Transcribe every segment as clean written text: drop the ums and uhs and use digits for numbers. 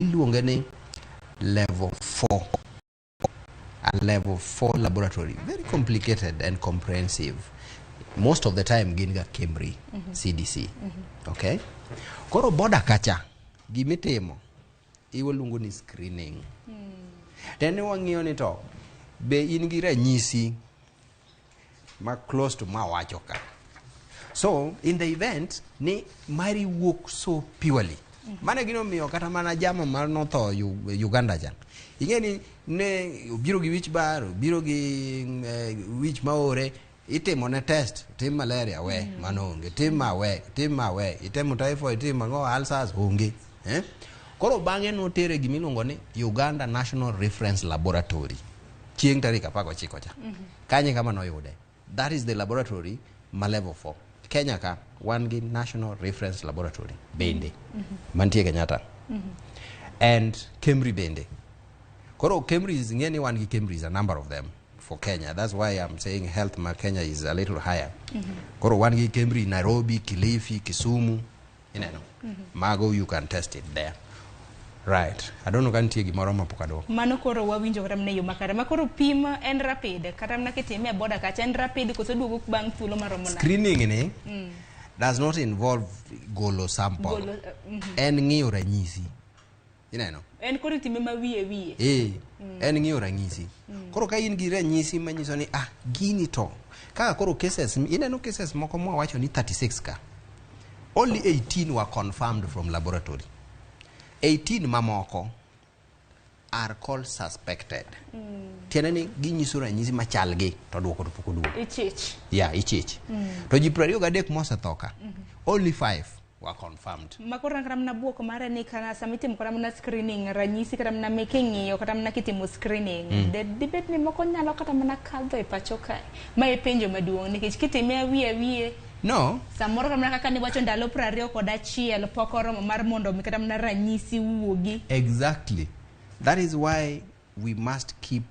Iluonge ni level 4, a level 4 laboratory, very complicated and comprehensive. Most of the time gin ga Kemri, CDC. Okay, koro border kacha gimitimo iwaluongo ni screening. Then wang'iyo ni to be in gi ranyisi ma close to ma wacho ka. So in the event ni mari wuok so purely, mano gino miyo kata mana jama mar notho Uganda cha, ing'e ni ne obiro gi wich bar, obiro gi wich maore, itimo ne test, tim malaria we mano onge, tim ma we, tim ma we, itemo typhoid, tim ang'o, ulcers onge, eh? Koro bang'e notere gimiluongo ni Uganda National Reference Laboratory chieng' tarik 19 cha. Kanye kama noyude? That is the laboratory ma level 4. Kenya ka wan gi National Reference Laboratory bende mantie Kenyatta and Kemri bende. Koro Kemri is, ng'e ni wan gi Kemri, a number of them for Kenya. That's why I'm saying health ma Kenya is a little higher. Koro wan gi Kemri Nairobi, Kilifi, Kisumu, ineno mago, you can test it there, right? I don't know ka nitie gimoro ma pok aduoko. Mano koro wawinjo kata mana e yo makare. Ma koro pim en rapid, kata mana kitime e border kacha en rapid koso duogo bang' thuolo maromo nade? Screening ni does not involve golo sample. Golo, En ng'iyo ranyisi, ineno. En koro itime ma wiye wiye. Eh, en ng'iyo ranyisi. Koro ka in gi ranyisi manyiso ni ah, gini to kaka koro cases, ineno cases moko mwawacho ni 36 ka, only 18 were confirmed from laboratory. 18 mamoko are called suspected. Tiende ni ginyiso ranyisi machal gi to duoko to pok oduogo. Ichich. Ya, ichich. To ji 23 mosetho ka, only 5 were confirmed. Ma koro kata mana buok mare ni kana sama itimo kata mana screening, ranyisi kata mana meke ng'iyo kata mana kitimo screening, de dibed ni moko nyalo kata mana kadho e pacho kae? Ma e penjo maduong', nikech kitime awiye awiye, No. samoro kata mana kaka niwacho, ndalo 21 pok oromo mar mondo mi kata mana ranyisi wuogi. Exactly. That is why we must keep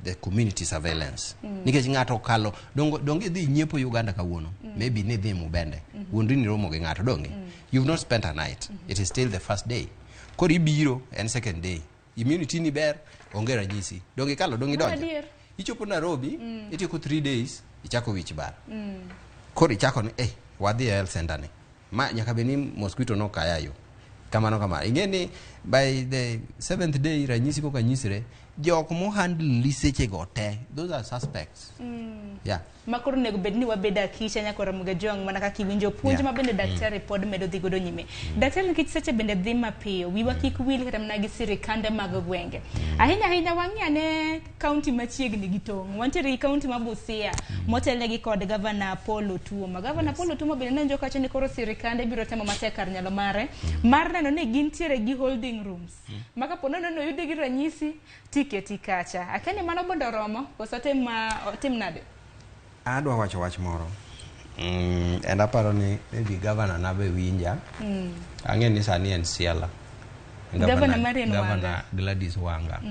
the community surveillance. Nikech ng'ato okalo, dongo donge idhi nyiepo Uganda kawuono, maybe ni dhi Mubende. Wuondri ni romo gi ng'ato, donge? You've not spent a night. It is still the first day. Koro ibiro en second day. Immunity ni ber, onge ranyisi. Donge ikalo, donge idonjo? Adier. Ichopo Nairobi, itieko 3 days, ichako wich bar. Koro ichako ni, wadhi e health center ni. Ma nyaka bed ni mosquito nokaya yo. Kamano kamano. Ing'e ni by the seventh day ranyisi koka nyisre, jok mo handle lisechego go te, those are suspects. Yeah. Ma koro onego bed ni wabedo akicha nyaka Ramogi Jwang', mana kaka iwinjo puonj ma bende daktari pod medo dhi godo nyime. Daktari, nikech seche bende dhi mapiyo, wiwa kik wil kata mana gi sirikande mag gwenge. Ahinya ahinya wang'i ane kaunti machiegni gi tong'. Wantiere gi kaunti ma Busia motelnegi kod Gavana Paul Otuoma. Gavana Paul Otuoma bende nonjo kawacho ni koro sirikande biro temo matek kar nyalo mare mar neno ni gintiere gi holding rooms ma kapo nono noyudi gi ranyisi tiketi kacha. Akia ni mano bende oromo koso otim otim nade? Adwa wacho wach moro. And aparo ni maybe governor na be winja. Ang'e ni sani en Siala. Governor Marian Governor Wanga. Gladys Wanga.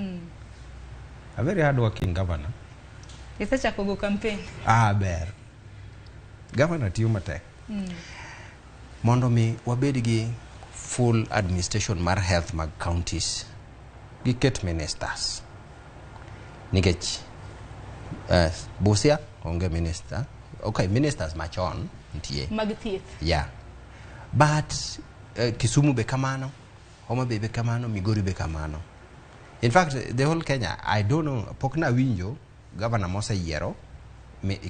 A very hard working governor. Isechako go campaign. Ah, ber. Governor tiyo matek. Mondo mi wabed gi full administration mar health mag counties, giket ministers. Nikech Busia onge minister. Okay, ministers machon nitie. Mag thieth. Yeah. But Kisumu be kamano, Homa Bay be kamano, Migori be kamano. In fact, the whole Kenya, I don't know, pok nawinjo governor moseyiero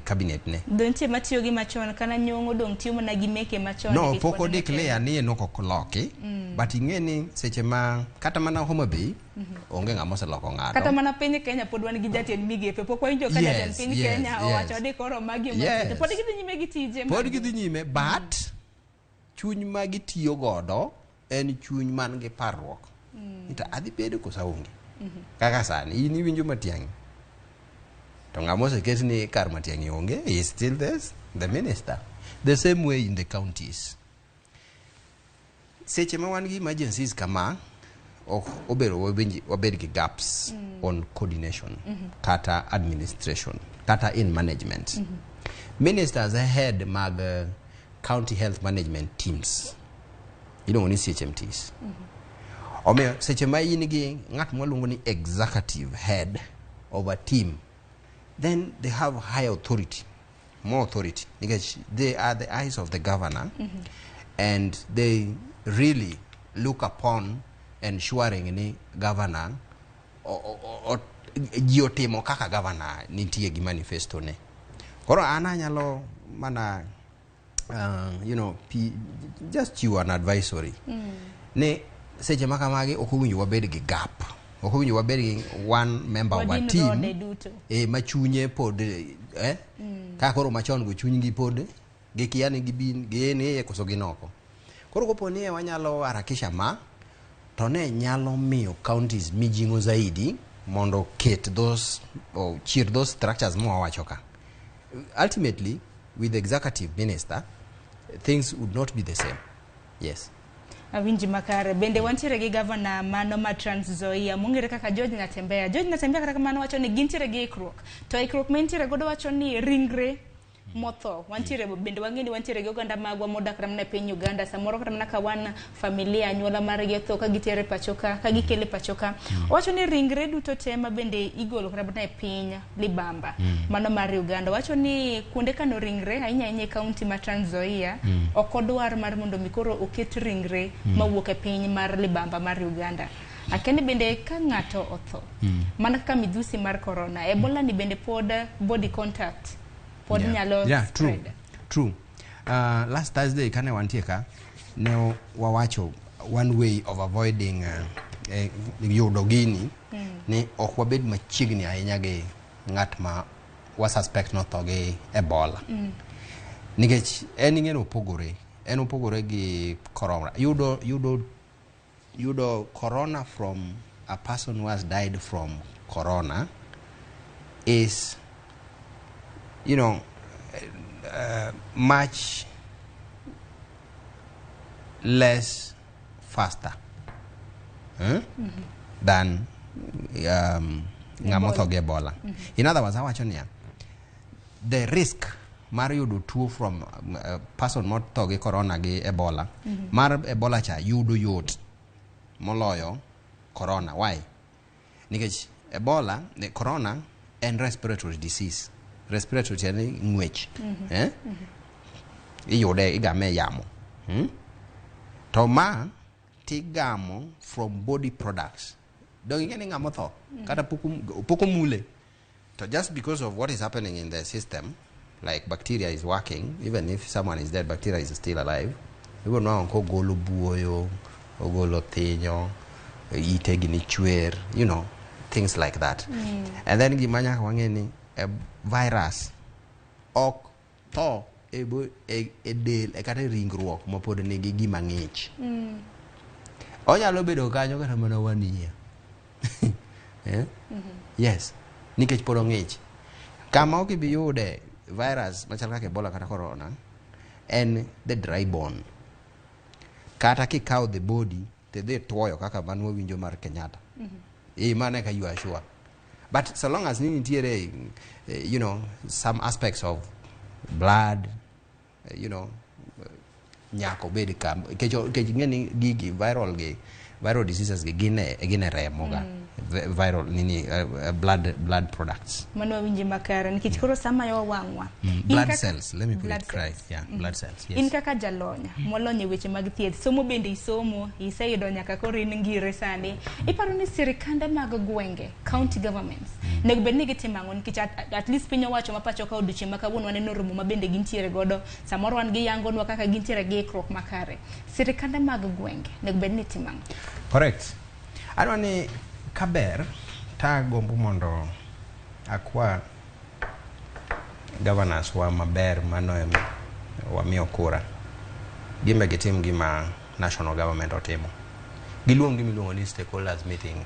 cabinet ne. Do nitie matiyo gi machon kana nyong'o dong' tiyo mana gi meke machon No, nikech pok pod en odeclare ni en ok oloki, but ing'e ni seche ma kata mana Homa Bay onge ng'ama oseloko ng'ato. Kata mana piny Kenya pod wan gi jatend migepe, pok wawinjo ka jatend piny Kenya owacho ni koro magi ema to pod gidhi nyime gi tije Pod mag-gi. Gidhi nyime, but chuny ma gitiyo godo en chuny man gi parruok. Ita adhi bedo koso aonge. Kaka sani in iwinjo Matiang'i. To ng'ama oseket ni kar Matiang'i onge, he is still this, the minister. The same way in the counties. Seche ma wan gi emergencies kama, ok obedo wabed gi gaps on coordination kata administration kata in management. Ministers e head mag county health management teams, iluongo ni CHMTs. Omiyo seche ma in gi ng'at mwaluongo ni executive head of a team, then they have higher authority, more authority, nikech they are the eyes of the governor and they really look upon ensuring ni governor ji otimo kaka governor nitie gi manifesto ne. Koro an anyalo mana just chiwo an advisory ni seche ma kamagi ok owinjo wabed gi gap, ok owinjo wabed gi one member of a Wadin team rode duto. Ma chunye pod ka koro machon go chunygi pod gikia ni gibin gin iye koso gin oko. Koro kopo ni wanyalo harakisha ma to ne nyalo miyo counties mijing'o zaidi mondo ket those or chier those structures mwawacho ka. Ultimately, with the executive minister, things would not be the same. Yes. Awinji makare. Bende wantiere gi gavana mano ma Trans Nzoia mong'ere kaka George Natembeya. George Natembeya kata kamano wacho ni gintiere gi ikruok. To ikruok ma entiere godo wacho ni ringre motho wantiere bende wang'e ni wantiere gi oganda magwa modak kata mana e piny Uganda, samoro kata mana ka wan familia anyuola margi otho ka gitere pacho ka ka gikele pacho ka. Owacho ni ringre duto te ma bende igolo kata mana e piny libamba mano mar Uganda, wacho ni kuonde kano ringre ahinya ahinya e kaunti ma Trans Nzoia ok odwar mar mondo mi koro oket ringre mawuok e piny mar libamba mar Uganda. Akia ni bende ka ng'ato otho mana kaka midhusi mar corona, Ebola ni bende pod body contact pod nyalo True. spread. True. Last Thursday kane wantie ka ne wawacho one way of avoiding yudo gini ni ok wabed machiegni ahinya gi ng'at ma wa suspect notho gi Ebola. Nikech en ing'e ni opogore, en opogore gi corona. Yudo corona from a person who has died from corona is much less faster than ng'ama otho gi Ebola. In other words, awacho niya, the risk mar yudo tuo from person motho gi corona gi Ebola, mar Ebola cha yudo yot moloyo corona. Why? Nikech Ebola, ne, corona en respiratory disease. Respiratory tiende ni ng'wech. Eh? Iyude igame e yamo. To ma tigamo from body products. Dong ing'e ni ng'ama otho kata pok omule. To just because of what is happening in the system, like bacteria is working, even if someone is dead, bacteria is still alive. Ibiro nwang'o kogolo buoyo, ogolo thinyo, ite gini chwer, things like that. And then gima nyaka wang'e ni virus ok tho e del e kata e ringruok ma pod nigi gima ng'ich. Onyalo bedo kanyo kata mana one year. Eh? Yes, nikech pod ong'ich. Kama ok ibi yude virus machal kaka Ebola kata corona en the dry bone. Kata kikawo the body tidhi tuoyo kaka mano wawinjo mar Kenyatta. Mano eka you are sure. But so long as ni nitiere, some aspects of blood, nyaka obed ka nikech ing'e ni gigi viral gi viral diseases gi gin e remo ga. Viral nini, blood products. Mano wawinji makare nikech koro sama yo wang'wa. In Blood cells, let me put Blood it right. cells. Yeah, blood cells. Yes. In kaka jalony molony e weche mag thieth, somo bende isomo, iseyudo nyaka koro in ngire sani. Iparo ni sirikande mag gwenge, county governments, nego bed ni gitimo ang'o? Nikech at least piny owacho ma pacho ka odiochieng' ma kawuono waneno romo ma bende gintiere godo, samoro wan giyangonwa kaka gintiere gi ikruok makare. Sirikande mag gwenge nego bed ni timo ang'o? Correct. Adwa ni kaber tagombo mondo akwa governors wa maber mano em wamiyo kura gimbe gitim gima national government otimo. Giluong gima iluongo ni stakeholders meeting.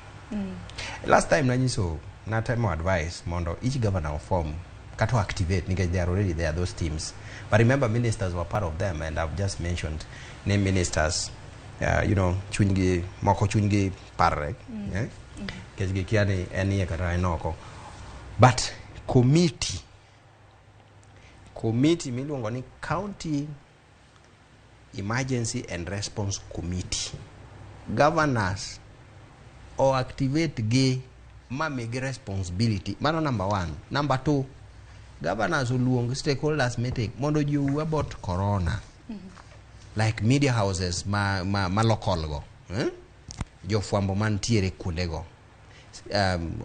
Last time nanyiso natemo advice mondo each governor form kata activate nikech they are already there, those teams. But remember, ministers were part of them, and I've just mentioned name ministers, chunygi moko chunygi parre, eh? Nikech gikia ni en iye kata en oko. But committee miluongo ni County Emergency and Response Committee, governors o activate gi ma migi responsibility. Mano number one. Number two, governors oluong stakeholders meeting mondo ji owuo about corona. Like media houses ma local go, eh? Jofwambo mantiere kuondego,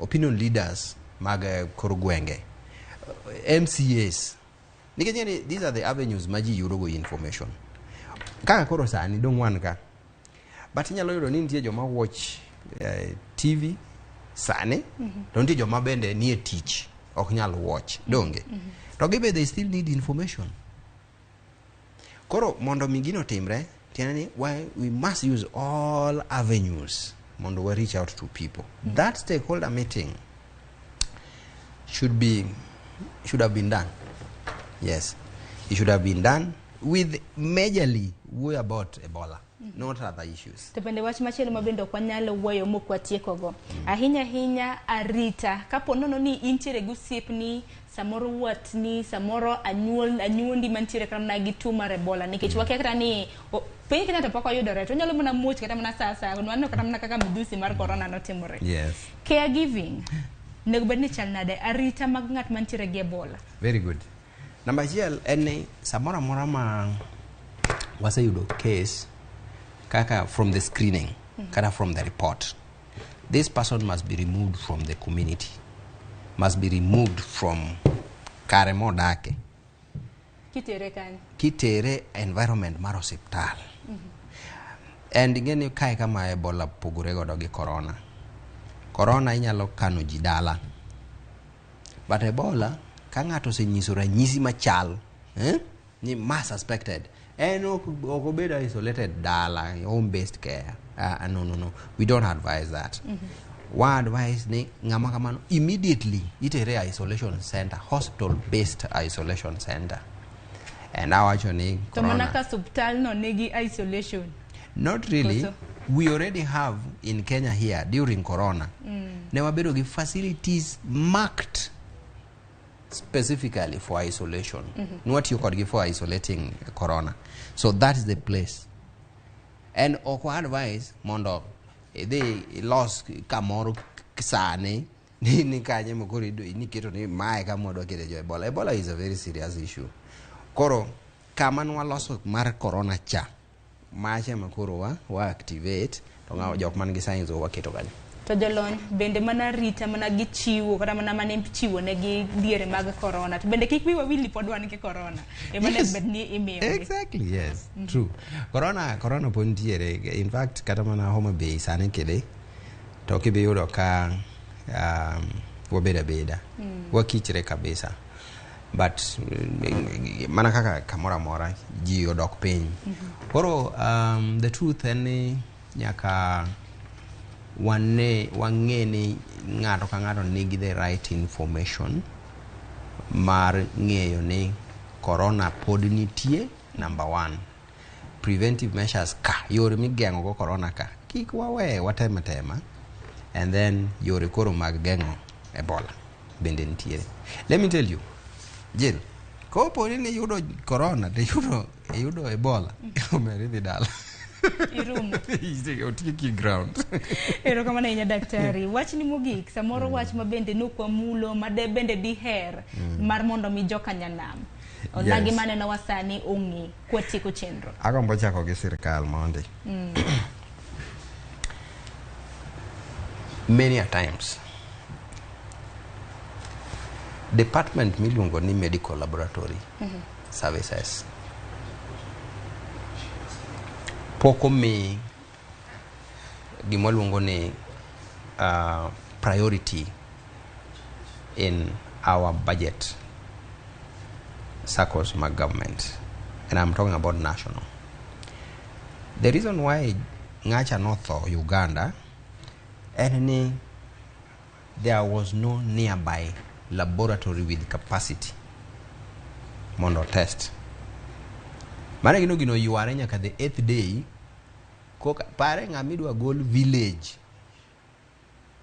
opinion leaders mag kor gwenge, MCAs, nikech ing'e ni these are the avenues ma ji yudo go information. Kaka koro sani dong wan ka, but inyalo yudo ni nitie joma watch TV sani, to nitie joma bende nie tich ok nyal watch donge, to gibe they still need information. Koro mondo mi gino timre, tiende ni why we must use all avenues mondo we reach out to people. That stakeholder meeting should have been done. Yes, it should have been done with majorly wuoyo about Ebola, not other issues. To bende wach machielo ma bende ok wanyalo wuoyo mok watiekogo ahinya ahinya, arita kapo nono ni intiere gi osiepni samoro, watni samoro, anyuol anyuondi mantiere kata mana gi tuo mar Ebola, nikech wakia kata ni piny Kenya to pok oyudore, to onyalo mana muoch kata mana sa asaya. Waneno kata mana kaka midhusi mar corona notimore. Caregiving onego bed ni chal nade, arita mag ng'at mantiere gi Ebola? Very good. Namba achiel en ni samoro amora ma waseyudo case, kaka from the screening kata from the report, this person must be removed from the community, must be removed from kare modake. Kitere kanye? Kitere environment mar osiptal. And ing'e ni kae kama Ebola pogore godo gi corona. Corona inyalo kano ji dala, but Ebola ka ng'ato osenyiso ranyisi machal, eh? Ni ma suspected, en ok obed isolated dala, home based care. No, no, no, we don't advise that. Wa advise ni ng'ama kamano immediately itere isolation center, hospital based isolation center. And awacho ni To mana corona ka osiptal no nigi isolation? Not really. Koso? We already have in Kenya here during corona. Ne wabedo gi facilities marked specifically for isolation. Nwatiyo kodgi for isolating corona. So that is the place. And ok wa advise mondo idhi ilos kamoro sani ni kanye ma koro niketo ni mae kama wadwa kete jo Ebola. Ebola is a very serious issue. Koro kama nwaloso mar corona cha, macha ma koro wa activate to ng'awa jok man gi signs go waketo kanyo. To jolony bende mana rita mana gichiwo kata mana mane chiwo negi diere mag corona, to bende kik wiwa wil ni pod wan gi corona ema Yes. bed ni imiyogi. Exactly, yes. True. Corona pod nitiere. In fact, kata mana Homa Bay sani kidhi to ok ibi yudo ka wabedo abeda. Wakichre kabisa. But mana kaka kamoro amora ji odok piny. Koro the truth en ni nyaka wane wang'e ni ng'ato ka ng'ato nigi the right information mar ng'eyo ni corona pod nitie. Number one, preventive measures ka yore migeng'o go corona ka kik wawe watem atema, and then yore koro mag geng'o Ebola bende nitiere. Let me tell you, Jill, kopo ni iyudo corona to iyudo Ebola, omer idhi dala. Irumo. Otieki ground. Erokamano ahinya, daktari. Wachni mogik, samoro wach ma bende nokwamulo ma de bende diher mar mondo mi jokanyanam onagi manenowa sani ong'e kwatieko chenro. Agombo chako gi sirikal mondi. Many a times department miluongo ni medical laboratory services pok omi gima waluongo ni priority in our budget circles mag government, and I'm talking about national. The reason why ng'acha notho Uganda en ni there was no nearby laboratory with capacity mondo test. Mano gino yware nyaka the eighth day. Koka pare ng'ama idwa gol village,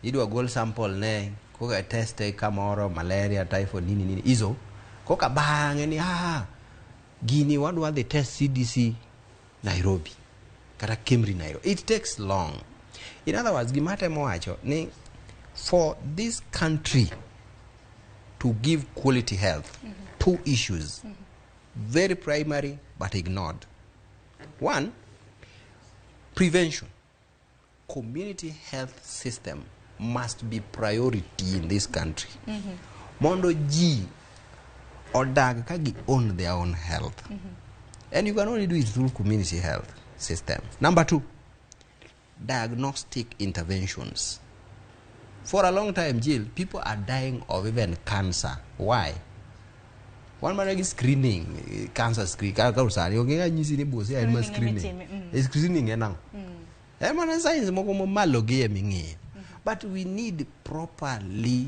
idwa gol sample ne koka test e kamoro, malaria, typhoid, nini nini izo, koka bang'e ni gini wadwa dhi test CDC Nairobi kata KEMRI Nairobi. It takes long. In other words, gima atemo wacho ni for this country to give quality health, two issues, very primary but ignored. One, prevention. Community health system must be priority in this country. Mondo ji odag ka gi own their own health. And you can only do it through community health system. Number two, diagnostic interventions. For a long time, Jill, people are dying of even cancer. Why? Wan mana gi screening, cancer screen. Ka sani onge ng'a nyisi ni bose en ma Screening screening. emitime, mm. Screening en ang'o? En mana science moko mamalo gi eming'iyo. But we need properly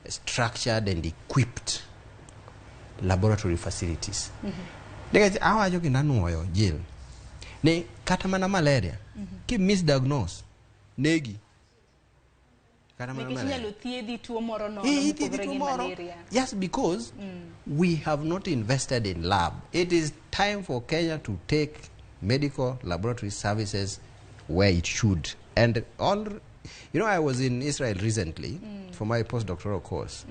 structured and equipped laboratory facilities. Nikech awacho kendo anuoyo, Jill, ni kata mana malaria, ki misdiagnose, negi. Kata mana Nikech malaria. inyalo thiedhi tuo moro nono Eh, ithiedhi mopogore tuo gi moro. malaria. Just because we have not invested in lab. It is time for Kenya to take medical laboratory services where it should. And all, I was in Israel recently for my postdoctoral course.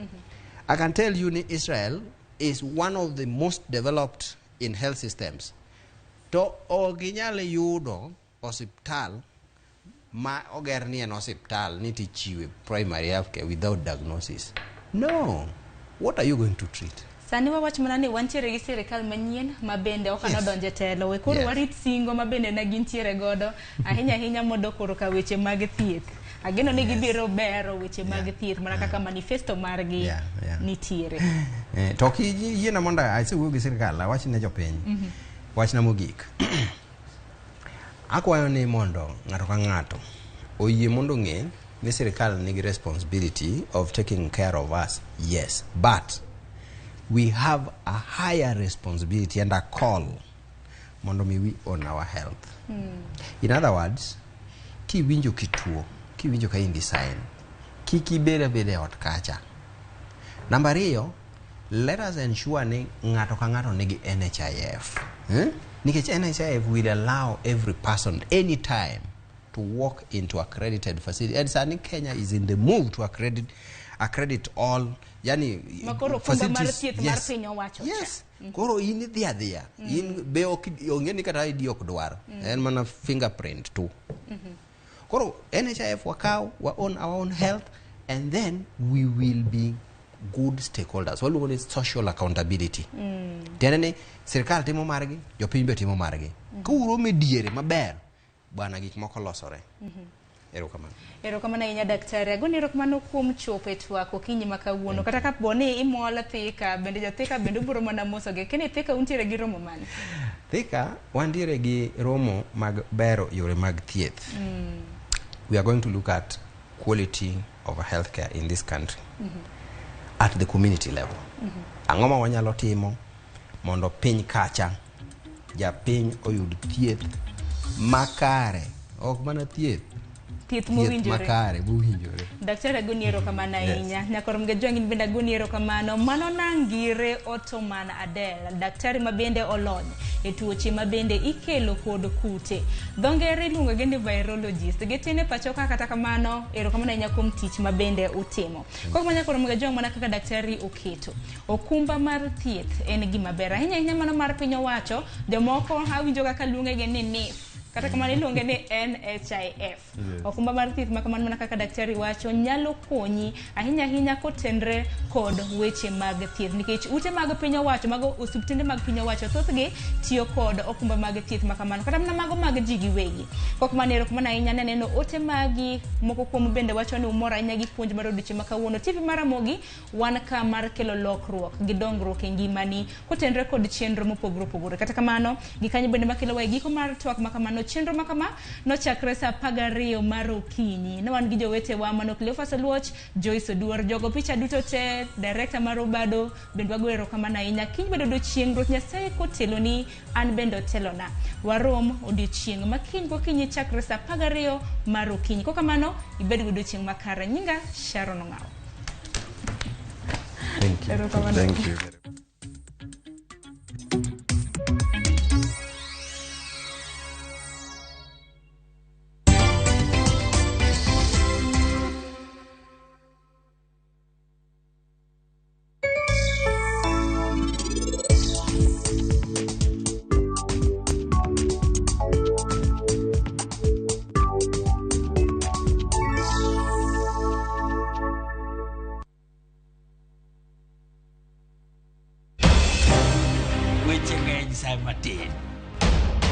I can tell you, ni Israel is one of the most developed in health systems. To ok inyal yudo osiptal ma oger ni en osiptal ni tichiwe primary health care without diagnosis. No. What are you going to treat? Sani wawach mana ni wantiere gi sirikal manyien ma bende ok Yes. anodonjo e telo. We koro warit singo ma bende ne gintiere godo ahinya ahinya mondo koro ka weche mag thieth. Ageno ni gibiro bero weche mag thieth mana kaka manifesto margi nitiere. To ok yiena mondo asewuoyo gi sirikal, awach ne jopiny. Wachna mogik. Akwayo ni mondo ng'ato ka ng'ato oyie mondo ong'e ni sirikal nigi responsibility of taking care of us, yes, but we have a higher responsibility and a call mondo mi we own our health. In other words, kiwinjo kituo, kiwinjo ka in gi sign, kik ibed abeda e ot kacha. Namba ariyo, let us ensure ni ng'ato ka ng'ato nigi NHIF. Eh? Nikech NHIF will allow every person anytime to walk into accredited facility. And sani Kenya is in the move to accredit all, yani Makoro okumba mar facilities. thieth mar piny owacho cha. Yes. Koro in idhi adhiya. In be ok onge ni kata ID ok dwar. En mana fingerprint tu. Koro NHIF wakaw, wa own our own health, and then we will be good stakeholders. Waluongo ni social accountability. Tiende ni sirikal timo margi, jopiny be timo margi. Ka uromo e diere maber, bwana gik moko losore. Erokamano. Erokamano ahinya daktari. Agoni erokamano kuom chopo e twak okinyi ma kawuono. Kata kapo ni imol Thika, bende jo Thika bende ubiro mana mosogi. Kene Thika untiere gi romo mane? Thika wantiere gi romo mag bero yore mag thieth. We are going to look at quality of healthcare in this country at the community level. Ang'o ma wanyalo timo mondo piny kacha japiny oyud thieth makare, ok mana thieth, Thieth thieth mowinjore. makare mowinjore. Daktari agoni erokamano ahinya. Nyakor Mgejwang' in bende agoni erokamano. Mano Nangire Ottoman Adel, daktari ma bende olony e tuoche ma bende ikelo kod kute. Dho ngere iluongo gi ni virologist. Gitine pacho ka kata kamano, erokamano ahinya kuom tich ma bende utimo. Kok ma Nyakor Mgejwang' mana kaka daktari oketo. Okumba mar thieth en gima ber ahinya ahinya mano mar piny owacho. Jomoko awinjo kaka luonge gi ni NIF. Kata kamano iluonge ni NHIF. Okumba mar thieth ma kamano mana kaka daktari wacho nyalo konyi ahinya ahinya kotenre kod weche mag thieth nikech ute mag piny owacho mago osiptende mag piny owacho thothgi tiyo kod okumba mag thieth ma kamano kata mana mago mag ji giwegi. Kok mano erokamano ahinya ne aneno ote magi moko kuom bende wacho ni umor ahinya gi puonj mar odiochieng' ma kawuono. TV mar Ramogi wan ka mar kelo lokruok gi dongruok e ngimani kotenre kod chenro mopogore opogore. Kata kamano gikanyo bende makelowa e giko mar twak ma kamano chenro ma kama nochakre saa 12 mar okinyi. Ne wan gi jowetewa mano Cleophas Oluoch, Joyce Oduor, jogo picha duto te, director mar Obado, bende wago erokamano ahinya. Kiny bende odiochieng' Ruoth Nyasaye koteloni, an bende otelona. Warom odiochieng' ma kiny gokinyi chakre saa 12 mar okinyi. Kokamano, ibed gi odiochieng' makare. Nyinga Sharon Ong'awo. Thank you. Erokamano. Thank you very much. sa matin.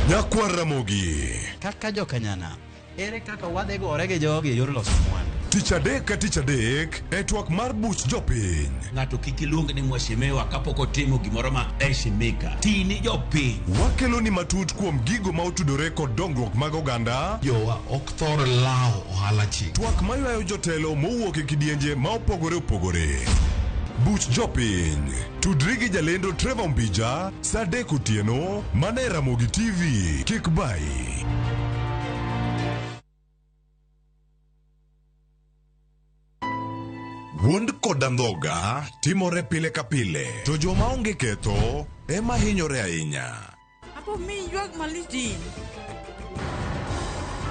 Nyakwar Ramogi. Kaka jokanyana, ere kaka wadhi gore gi jogi e yor loso mwandu? Tich adek ka tich adek e twak mar buch jopiny. Ng'ato kik iluong ni mheshimiwa kapok otimo gimoro ma heshimika. Ti ni jopiny. Wakelo ni matut kuom gigo ma otudore kod dongruok mag oganda. Jowa ok thor lawo ohala chik. Twak maywayo jotelo mowuok e kidienje ma opogore opogore. Buch jopiny. Tudri gi jalendo Trevor Mbija saa 3 otieno mana e Ramogi TV. Kik bayi. Wuond kod andhoga timore pile ka pile, to joma onge ketho ema hinyore ahinya. Apo mi ywak malich din.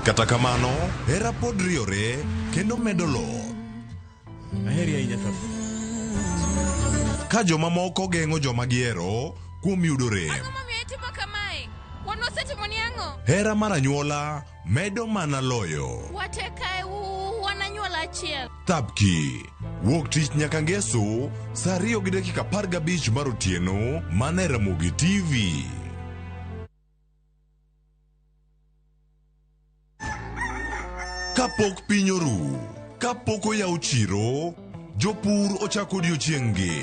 Kata kamano, hera pod riore kendo medo loth. Aheri ahinya Thabu. Ka jomamoko geng'o joma gihero kuom yudo rem. Ang'o momiyo itimo kamae? Wan wasetimoni ang'o? Hera mar anyuola medo mana loyo. Wate kae wan anyuola achiel. Thapki. Wuok tich nyaka ngeso saa 2:15 mar otieno mana e Ramogi TV. Kapok piny oru, kapok oyaw chiro, jopur ochako odiochieng'-gi.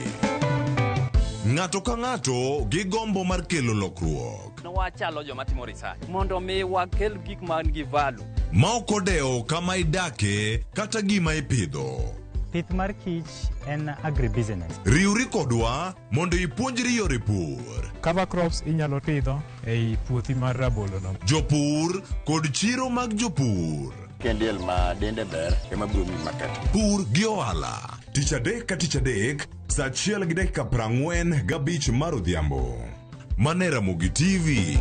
Ng'ato ka ng'ato gi gombo mar kelo lokruok. Wachalo joma timo research mondo mi wakel gik man gi value. Ma ok odewo kama idake kata gima ipidho. Pith mar kich en agribusiness. Riwri kodwa mondo ipuonjri yore pur. Cover crops inyalo pidho ei puothi mar rabolo no. Jopur kod chiro mag jopur. Kendiel ma dende ber ema biro miyi market. Pur gi ohala. Tich adek ka tich adek saa 1:45 mar odhiambo. Mana e Ramogi TV.